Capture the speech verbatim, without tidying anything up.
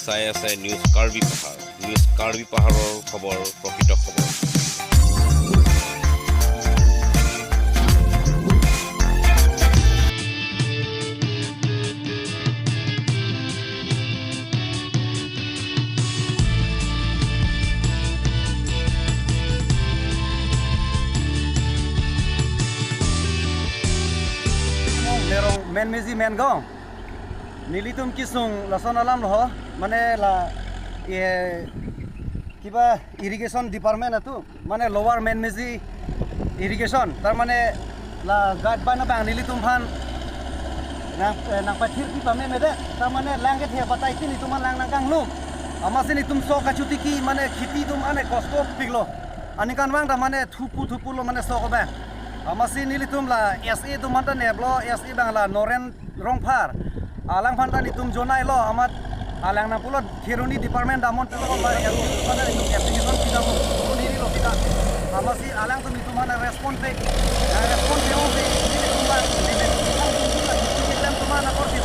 চাই আছে নিউজ কাৰ্বি পাহাৰ। নিউজ কাৰ্বি পাহাৰৰ খবৰ, প্ৰকৃত খবৰ। Nerong Menmeji Mengaon. Nelitum kesung lason alam lo ho, mane la, eh, kiba irrigation department atum, mane Lower Menmeji irrigation, tar mane la guideline abang nelitum aphan nang, eh, nangpathirpi pame mede, tar mane lang kethe batai tin itum lang nangkanglum. Amatsi nelitum sok kachotiki mane kheti atum ane kosto piklo. Aningkanvang ta mane thupu thupu lo mane sok abang. Amatsi nelitum la S A atum aphan ta neplo, S A abang la Noren Rongphar. Alang aphan ta nelitum jonailo, amat alang nangpulo Kheroni department damnon pulo, ba L P aphan ta nelitum application pidamnon, neli lo pida. Amatsi alangtum nelitum aphan respond pe, respond pe ong pe, nelitum ba, nelitum ba, nelitum aphan apor si